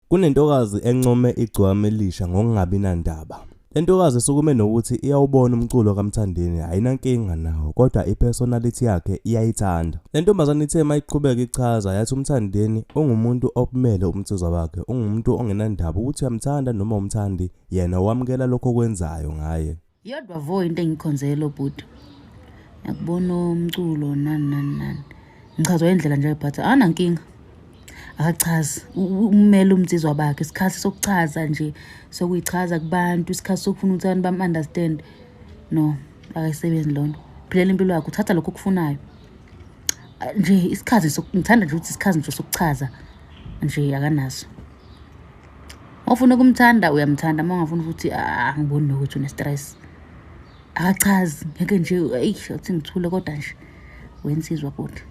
Kunentokazi encome igcokama elisha ngokungabi nandaba. Le ntokazi isukume nokuthi iyawubona umculo kaMthandeni ayinankinga nawo kodwa i-personality yakhe iyayithanda. Le ntombazane ithe mayiqhubeka ichaza yathi uMthandeni ungumuntu obumele ubunsizwa bakhe, ungumuntu ongenandaba ukuthi uyamthanda noma awumthandi yena wamukela lokho okwenzayo ngaye. Yodwa vo into engikhonzele lo bhuti. Ngiyakubona umculo nani nani nani. Ngichazwa indlela nje ayiphatha. Anankinga. Akachazi. Umele umnsizwa bakhe. Isikhathi sokuchaza nje sokuyichaza kubantu, isikhathi sokufuna ukuthi abantu bam-understand. No, akayisebenzi lona. Philela impilo yakho, uthatha lokho okufunayo. Nje isikhathi ngithanda nje ukuthi isikhathi nje sokuchaza nje akanaso. Uma ufuna ukumthanda uyamthanda, uma ungafuni futhi angiboni nokuthi une-stress. Akachazi ngeke nje eyi athi ngithule kodwa nje wensizwa bhuti.